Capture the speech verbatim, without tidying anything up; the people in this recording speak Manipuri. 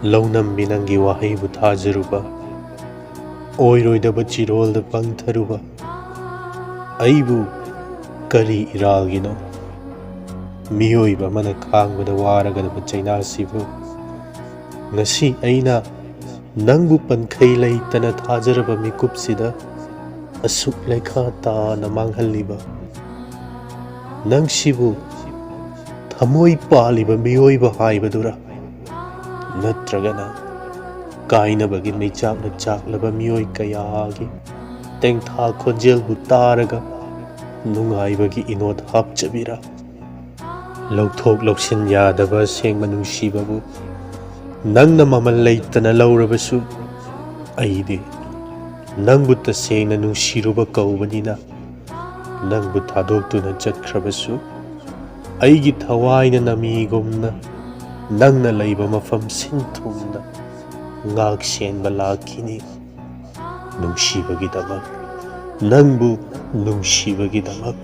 ꯂꯧꯅꯝꯕꯤ, ꯅꯪꯒꯤ ꯋꯥꯍꯩꯕꯨ ꯊꯥꯖꯔꯨꯕ, ꯑꯣꯏꯔꯣꯏꯗꯕ ꯆꯤꯔꯣꯜꯗ ꯄꯪꯊꯔꯨꯕ ꯑꯩꯕꯨ ꯀꯔꯤ ꯏꯔꯥꯜꯒꯤꯅꯣ? ꯃꯤꯑꯣꯏꯕ ꯑꯃꯅ ꯈꯥꯡꯕꯗ ꯋꯥꯔꯒꯗꯕ ꯆꯩꯅꯥꯁꯤꯕꯨ ꯉꯁꯤ ꯑꯩꯅ ꯅꯪꯕꯨ ꯄꯟꯈꯩ ꯂꯩꯇꯅ ꯊꯥꯖꯔꯕ ꯃꯤꯀꯨꯞꯁꯤꯗ ꯑꯁꯨꯛ ꯂꯩꯈꯥ ꯇꯥꯅ ꯃꯥꯡꯍꯜꯂꯤꯕ ꯅꯪꯁꯤꯕꯨ ꯊꯃꯣꯏ ꯄꯥꯜꯂꯤꯕ ꯃꯤꯑꯣꯏꯕ ꯍꯥꯏꯕꯗꯨꯔ? ꯅꯠꯇ꯭ꯔꯒꯅ ꯀꯥꯏꯅꯕꯒꯤ ꯃꯩꯆꯥꯛꯅ ꯆꯥꯛꯂꯕ ꯃꯤꯑꯣꯏ ꯀꯌꯥꯒꯤ ꯇꯦꯡꯊꯥ ꯈꯣꯟꯖꯦꯜꯕꯨ ꯇꯥꯔꯒ ꯅꯨꯡꯉꯥꯏꯕꯒꯤ ꯏꯅꯣꯠ ꯍꯥꯞꯆꯕꯤꯔ? ꯂꯧꯊꯣꯛ ꯂꯧꯁꯤꯟ ꯌꯥꯗꯕ ꯑꯁꯦꯡꯕ ꯅꯨꯡꯁꯤꯕꯕꯨ ꯅꯪꯅ ꯃꯃꯜ ꯂꯩꯇꯅ ꯂꯧꯔꯕꯁꯨ, ꯑꯩꯗꯤ ꯅꯪꯕꯨ ꯇꯁꯦꯡꯅ ꯅꯨꯡꯁꯤꯔꯨꯕ ꯀꯧꯕꯅꯤꯅ, ꯅꯪꯕꯨ ꯊꯥꯗꯣꯛꯇꯨꯅ ꯆꯠꯈ꯭ꯔꯕꯁꯨ, ꯑꯩꯒꯤ ꯊꯋꯥꯏꯅ ꯅꯃꯤꯒꯨꯝꯅ ꯅꯪꯅ ꯂꯩꯕ ꯃꯐꯝ ꯁꯤꯟ ꯊꯨꯡꯅ ꯉꯥꯛ ꯁꯦꯟꯕ ꯂꯥꯛꯈꯤꯅꯤ꯫ ꯅꯨꯡꯁꯤꯕꯒꯤꯗꯃꯛ, ꯅꯪꯕꯨ ꯅꯨꯡꯁꯤꯕꯒꯤꯗꯃꯛ꯫